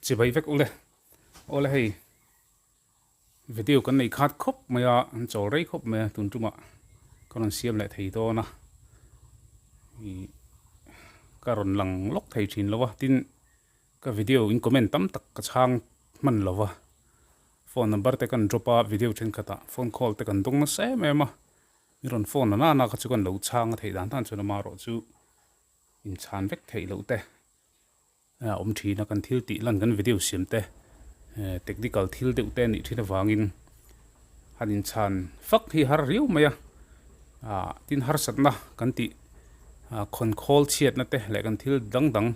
Chibai vek ule. Awle hei video kan nei khat khawp mai a, an chawl rei khawp mai a tun tumah ka rawn siam leh thei dawn a. Ih ka rawn lang lawk thei thin lo a, tin ka video in comment tam tak ka chhang hman lo va. Phone number te kan drop a, video thenkhatah phone call te kan dawng nasa em em a. Mi rawn phone na nana kha chu kan lo chhang a theih dan tan chuan amaherawh chu inchhan vek theih loh te a awm thin a, kan thil tih lan kan video siam te technical thil deuh te a nih thin avangin han inchhan fak hi har riau mai a, ah tin harsatna kan tih ah khawn khawl chhiatna te leh kan thil dang dang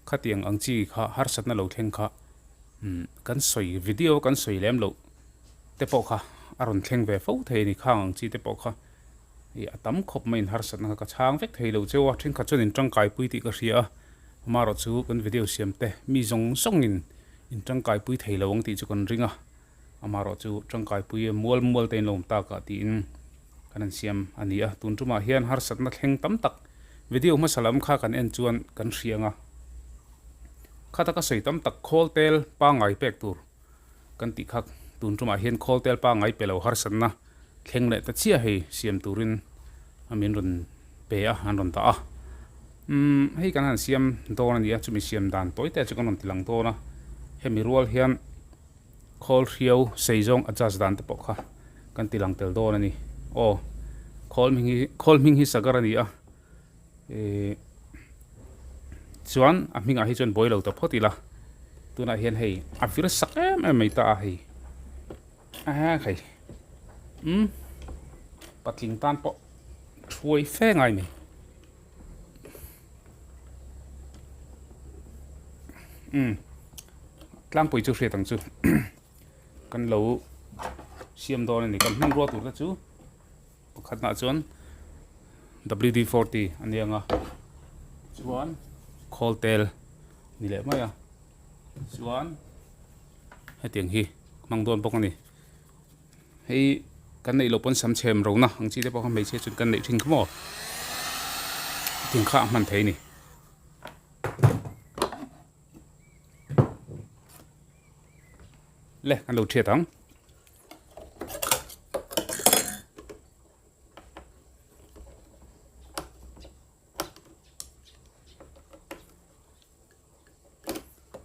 khatiang ang chi kha harsatna lo thleng kha kan sawi video kan sawi lem loh. te pawh kha a rawn thleng ve fo thei a ni khang ang chi te pawh kha ih a tam khawp mai in harsatna kha ka chhang vek thei lo cheu a thenkhat chuan in tangkai pui tih ka hria a amaherawh chu kan video siam te mi zawng zawng in in tangkai pui thei lo ang tih chu kan ring a amaherawh chu tangkai pui mual mual te in lo awm tak ah tiin kan han siam a ni a tun tumah hian harsatna thleng tam tak video hmasa lam kha kan en chuan kan hria ang a khata ka sawi tam tak khawl tel pangngai pek tur. Kan tih kha tun tumah hian khawl tel pangngai pe lo harsatna thleng leh ta chiah hei siam turin a min rawn pe a, an rawn dah a. Umm hei kan han siam dawn a ni a, chumi siam dan tawi te chu kan rawn ti lang dawn a. Hemi rual hian khawl hriau sei zawng adjust dan te pawh kha kan ti lang tel dawn a ni. Aw khawl hming hi khawl hming hi sagar a ni a, Ihh chuan a hmingah hi chuan buai lo ta phawt ila tunah hian hei a vir sak em em mai ta a hei a hei umm patling tan pawh thuai fe ngai mai umm tlangpui chu hriat ang chu kan lo siam dawn a ni kan hmanrua tur te chu. Pakhatnah chuan WD-40 a ni ang a, chuan khawl tel ni leh mai a, chuan hetiang hi hmang dawn bawk a ni. Hei kan neih loh pawn sam chhem rona ang chi te pawh kha hmeichhia chuan kan neih thin kha maw hetiang kha a hman thei a ni. Le kan lo thiat ang.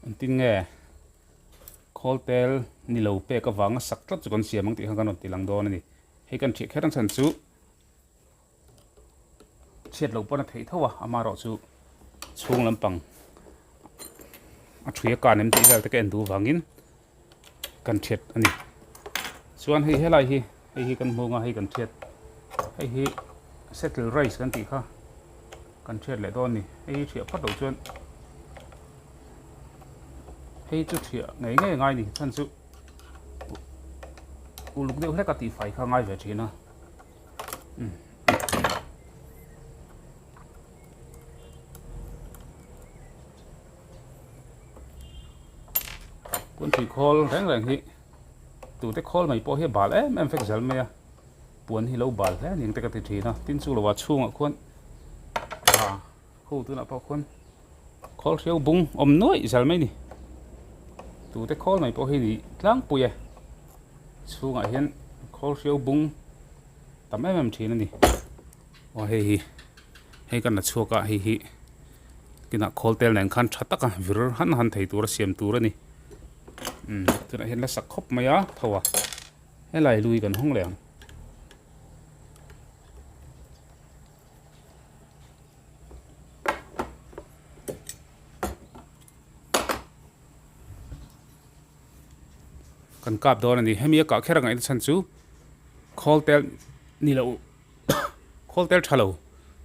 Engtin nge khawl tel ni lo pek avanga sak tlat chu kan siam ang tih kha kan rawn ti lang dawn a ni. Hei kan ṭhiah kher ang chhan chu chhiat loh pawn a theih tho a, amaherawh chu chhung lampang a ṭhui a kan em tih vel te ka en duh vangin kan ṭhiat a ni. Chuan hei helai hi hei hi kan hmu ang a hei kan ṭhiat hei hi settle rice kan tih kha kan ṭhiat leh dawn a ni. Hei hi ṭhiah phawt loh chuan hei chu ṭhiah ngei ngei a ngai a ni chhan chu uluk deuh hlek a tihfai kha a ngai ve ṭhin a. Puanthui khawl reng reng hi tute khawl mai pawh hi a bal em em vek zel mai a, puan hi lo bal hle a ni ang te ka ti thin a, tin chu lovah chhungah khuan ah khu tunah pawh khuan khawl hriau bung awm nuaih zel mai a ni, tute khawl mai pawh hi ni tlangpui e, chhungah hian khawl hriau bung tam em em thin a ni, aw hei hi hei kan la chhuak a hei hi. Kinah khawl tel nen khan tha taka vir han han thei tura siam tur a ni. Umm tunah hian la sak khawp mai a tho a helai lui kan hawng leh ang. Kan kap dawn a ni hemi a kah kher a ngaihna chhan chu khawl tel ni loh. Khawl tel tha lo,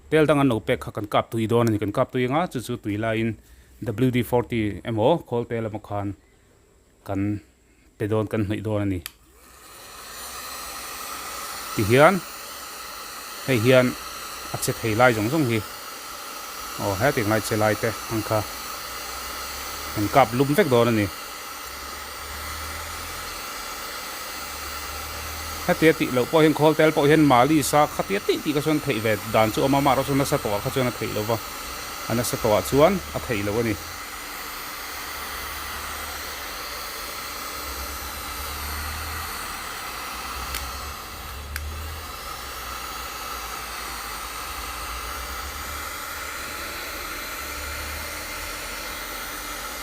tel dang an lo pek kha kan kap tui dawn a ni, kan kap tui anga chu chu tui laiin WD-40 emaw khawl tel emaw khan kan pe dawn kan hnawih dawn a ni. Tihian hei hian a che thei lai zawng zawng hi aw hetiang lai che lai te ang kha kan kap lum vek dawn a ni. Hetia tih loh pawh hian khawl tel pawh hian mali sa khatia tih tih kha chuan theih ve dan chu a awm a, amaherawh chu nasa tawhah kha chuan a theih lo va, a nasa tawhah chuan a theih loh a ni.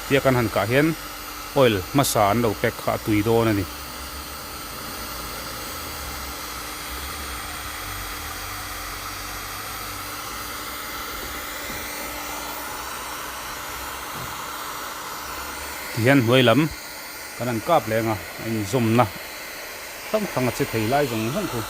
Tia kan han kah hian oil hmasa an lo pek kha a tui dawn a ni. Tihian hnuai lam kan han kap leng a, a inzawmna hrang hrang a che thei lai zawng zawng khu.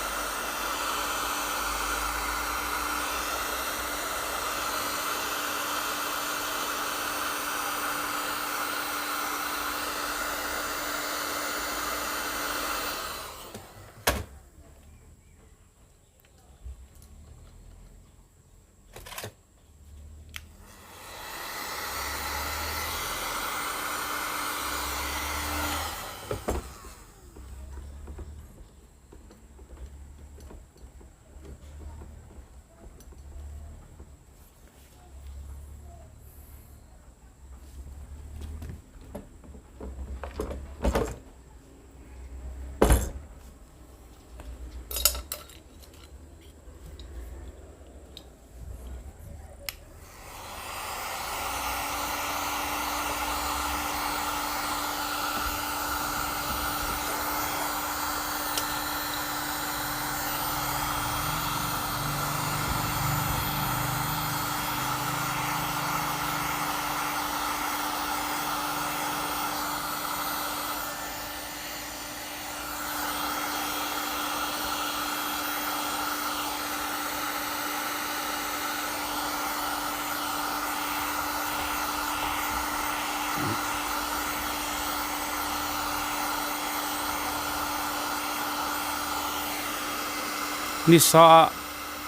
Nisa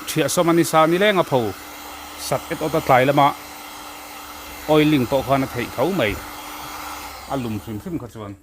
thiah sawm a nisa ni leng a pho sak et awt a tlai lama oiling pawh khan a theih tho mai a lum hrim hrim kha chuan.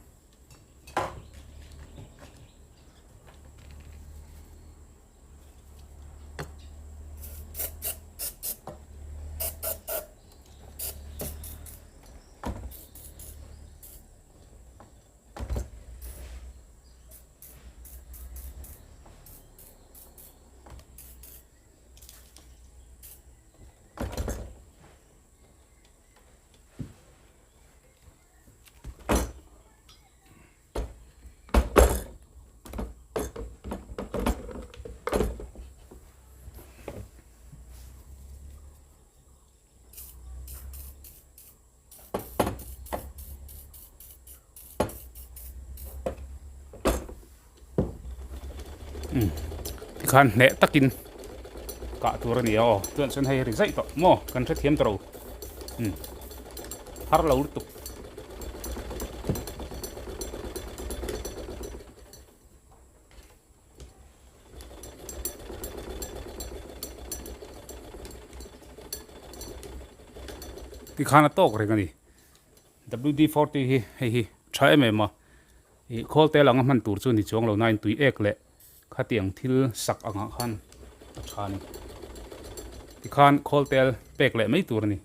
Tikhan hneh takin kah tur a ni a aw chuan chuan hei ri zaih tawh maw kan hrethiam tawh lo har lo lutuk. Tikhan a tawk reng a ni. WD-40 hi hei hi tha em em a, ih khawl tel anga hman tur chu ni chuang lo nain tui ek leh khatiang thil sak angah khan a tha a ni. Tikhan khawl tel pek leh mai tur a ni.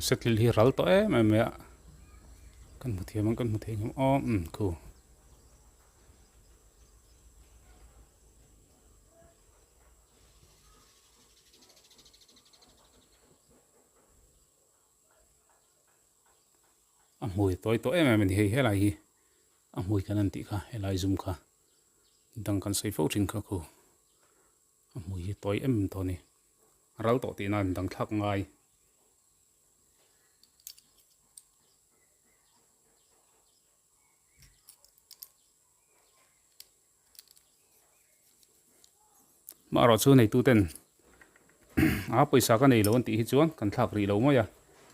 Settle hi ral tawh em em mai a kan hmu thiam ang kan hmu thei ngam awm umm khu. A hmui tawi tawh em em a ni hei helai hi a hmui kan an tih kha helai zum kha dang kan sawi fo thin kha khu. A hmui hi tawi em em tawh a ni. A ral tawh tihna a indang thlak ngai. Marawh chu neitu ten a pawisa ka nei lo an tih hi chuan kan thlak rih lo mai a,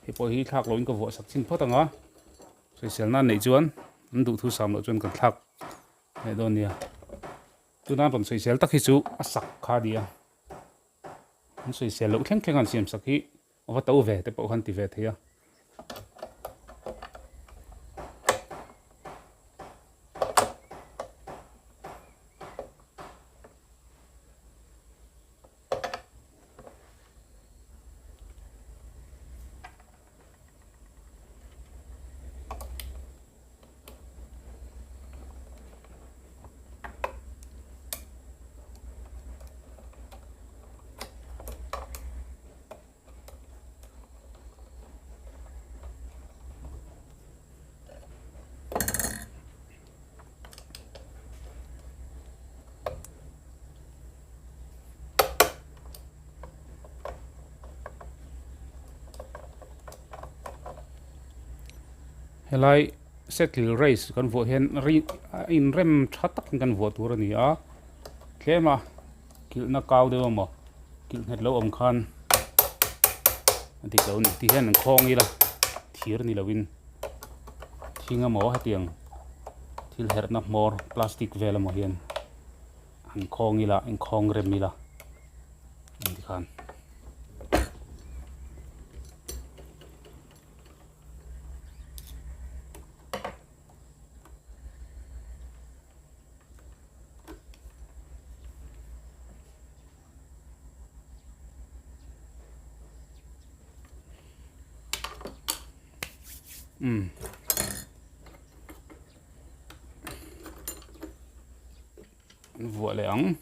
hei pawh hi thlak loin ka vuah sak chin phawt ang a, sawisel nan neih chuan an duh thu sam loh chuan kan thlak leh dawn nia. Tuna an rawn sawisel tak hi chu a sak kha a ni a, an sawisel loh thleng thleng an siam sak hi a va to ve te pawh khan ti ve thei a. Helai settle race kan vuah hian ri a inrem tha takin kan vuah tur a ni a tlem a kilhna kau deuh emaw kilh nghet lo awm khan a dik lo a ni ti hian an khawng ila thir ni lovin thing emaw hetiang thil herhna hmawr plastic vel emaw hian an khawng ila inkhawng rem ila ang tikhan. Umm an vuah leh ang.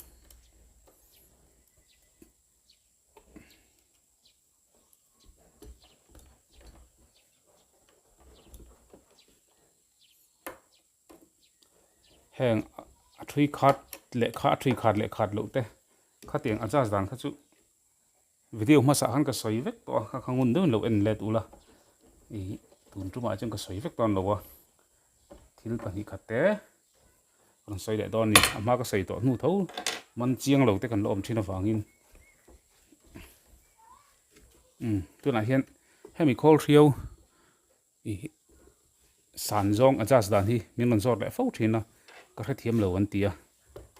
Heng a thui khat leh kha a thui khat leh khat loh te khatiang adjust dan kha chu video hmasa khan ka sawi vek tawh a kha kha ngun deuhin lo en let ula ih tun tumah chuan ka sawi vek dawn lo a thil pahnih khat te rawn sawi leh dawn a ni a hma ka sawi tawh hnu tho man chiang lo te kan la awm thin avangin umm tunah hian hemi khawl hriau ih san zawng adjust dan hi min rawn zawt leh fo thin a ka hrethiam lo an ti a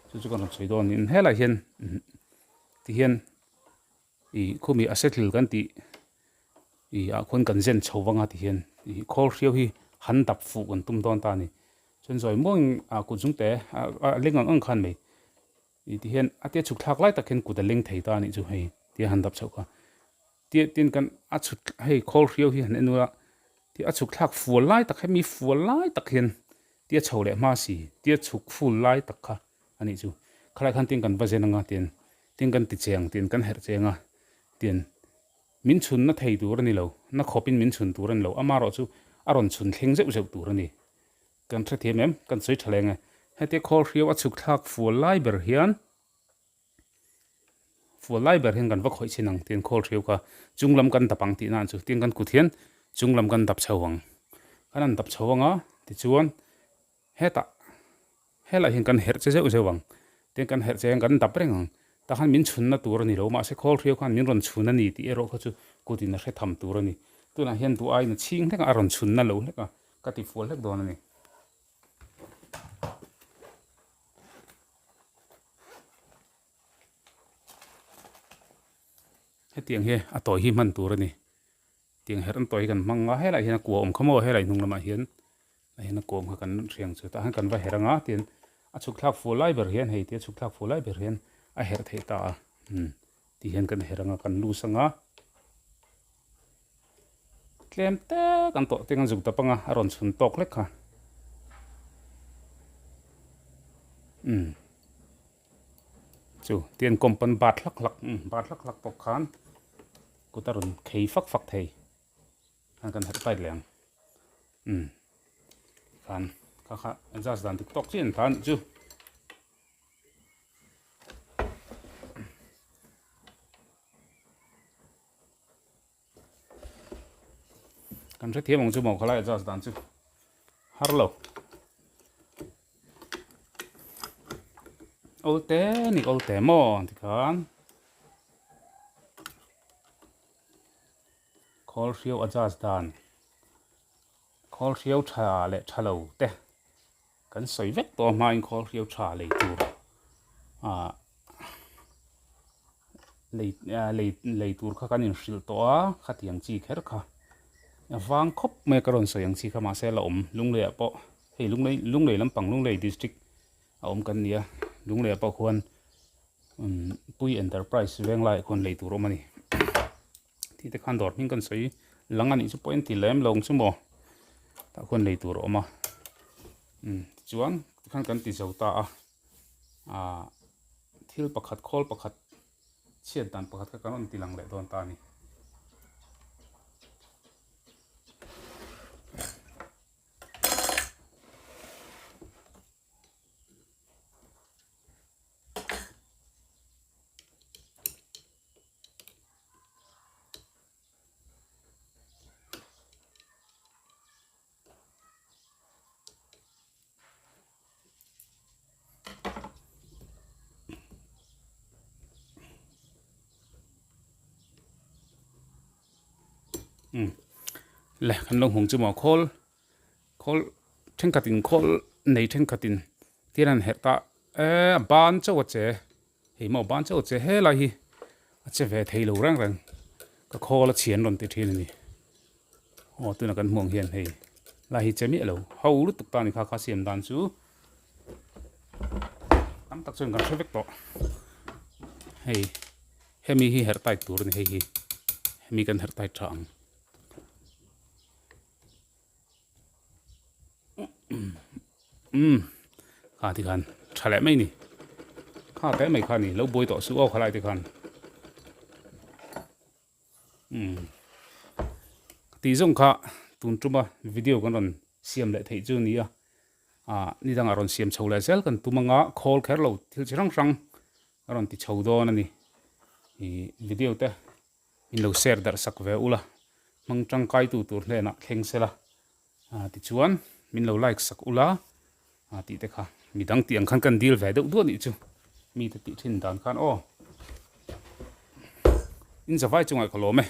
chu chu ka rawn sawi dawn a ni helaiah hian tihian ih khumi a settle kan tih ih ah khuan kan zen chho vang a tihian ih khawl hriau hi han dap fuh kan tum dawn ta a ni chuan zawi muangin ah kut zung te a leng ang ang khan mai ih tihian a tia chhuk thlak lai tak hian kut a leng thei ta a nih chu hei tia han dap chhoh kha tia tin kan a chhut hei khawl hriau hi han en ula tia a chhuk thlak fual lai tak hemi fual lai tak hian tia chho leh hma si tia chhuk ful lai tak kha a nih chu khalai khan tin kan va zen anga tin tin kan ti cheng tin kan herh cheng a tin min chhun na thei tur a ni lo na khawp in min chhun tur a ni lo amarawh chu a rawn chhun thleng zeuh zeuh tur a ni kan hrethiam em kan sawi tha leng e hetia khawl hriau a chhuk thlak fual lai ber hian Fual lai ber hian kan va khawih chin ang tiin khawl hriau kha chung lam kan dap ang tih nan chu tin kan kut hian chung lam kan dap chho ang. Kan han dap chho ang a tichuan hetah helaiah hian kan herh che zeuh zeuh ang tin kan herh che hian kan dap reng ang tah khan min chhunna tur a ni lo mahse khawl hriau khan min rawn chhun a ni tih erawh kha chu kutin a hre tham tur a ni. Tunah hian duh aiin a chhing hlek a a rawn chhunna lo hlek a ka ti fual hlek dawn a ni. Hetiang hi a tawi hi hman tur a ni tiang herh an tawi hi kan hmang a helaiah hian a kua awm kha maw helai hnung lamah hian ah hian a kua awm kha kan hriang chu tah hian kan va herh anga tin a chhuk thlak fuh lai ber hian hei tia chhuk thlak fuh lai ber hian a herh theih ta a umm ti hian kan herh anga kan lus anga tlem te kan tawh te kan zuk tap anga a rawn chhun tawk hlek kha umm chu tian company bat hlak hlak umm bat hlak hlak pawh khan kut a rawn khei fak fak thei khan kan herh tight leh ang umm khan kha kha adjust dan dik tawk chiah an ta a nih chu. Kan hrethiam ang chu maw khalai adjust dan chu har lo. Olte ni olte maw tikhan khawl hriau adjust dan khawl hriau tha leh tha lo te kan sawi vek tawh a hmain khawl hriau tha lei tur ah lei lei lei tur kha kan inhrilh tawh a khatiang chi kher kha a vang khawp mai a ka rawn sawi ang chi kha mahse la awm lunglei ah pawh hei lunglei lunglei lampang lunglei district a awm kan ni a lunglei ah pawh khuan umm pui enterprise veng laiah khuan lei tur a awm a ni tih te khan dawr hming kan sawi lang a nih chu pawh in ti lem lo ang chu maw tah khuan lei tur a awm a umm tichuan tikhan kan ti zo ta a. ah thil pakhat khawl pakhat chhiat dan pakhat kha kan rawn ti lang leh dawn ta a ni. Le kan lo hmung chu maw khawl khawl thenkhatin khawl nei thenkhatin tir an herh ta eh a ban chauh a che hei maw ban chauh a che helai hi a che ve thei lo reng reng ka khawl a chhian rawn ti thin a ni. Aw tuna kan hmuh ang hian hei lai hi che miah lo ho lutuk ta ni kha kha siam dan chu tam tak chuan kan hre vek tawh hei hemi hi herh tight tur a ni hei hi hemi kan herh tight tha ang umm kha ti khan tha leh mai ni kha te mai kha ni lo buai tawh suh aw khalai te khan. Umm tih zawng kha tun tuma video kan rawn siam leh theih chu a ni a ah ni dangah rawn siam chho leh zel kan tum anga khawl kher lo thil chi hrang hrang a rawn ti chho dawn a ni ih video te in lo share darh sak ve ula hmang tangkai tu tur hnenah thleng sela ah tichuan min lo like sak ula ah tih te kha midang tih ang khan kan dil ve deuh duah nih chu mite tih thin dan khan aw in zavai chungah ka lawm e.